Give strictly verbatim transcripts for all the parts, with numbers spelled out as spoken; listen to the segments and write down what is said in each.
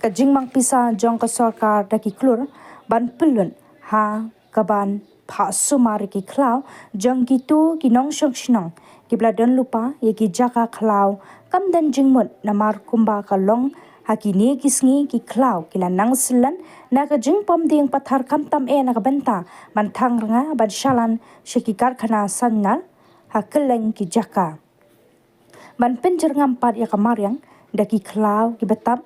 ka jingmang pisa jong ka sorkar da ki klur ban pynlut ha kaban phah sumar ïa ki khlaw jong kito ki nongshong shnong kiba la don lypa ïa ki jaka khlaw kam don jingmut namar kumba ka long ha kine ki sngi ki khlaw ki la nang syllan na ka jingpom dieng pathar khamtam eh na ka bynta ban thang rnga ban shalan sha ki karkhana sainar ha kylleng ki jaka. Ban pynjyrngam pat ïa ka mariang da ki khlaw kiba tap,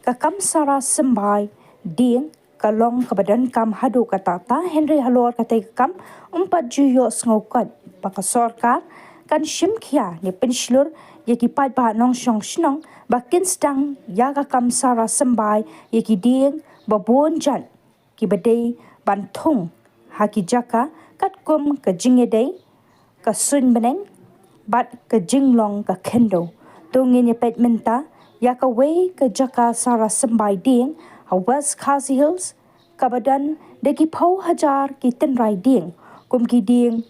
ka kam sara symbai dieng ka long kaba donkam haduh katta katta, hynrei halor katei ka kam ym pat ju ïohsngew koit ba ka sorkar kan shim khia ne pynshlur ïa ki paidbah nongshong shnong ba kin sdang ïa ka kam sara symbai ïa ki dieng ba bun jait kiba dei ban thung ha ki jaka katkum ka jingïadei, ka suiñ bneng bad ka jinglong ka khyndew. To ngin ïa peit mynta ïa kawei ka jaka sara symbai dieng ha West Khasi Hills kaba don da ki phew hajar ki tynrai dieng, kum ki dieng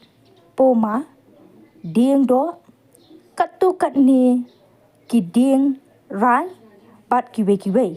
poma, dieng doh, katto katne ki dieng rai bad kiwei kiwei.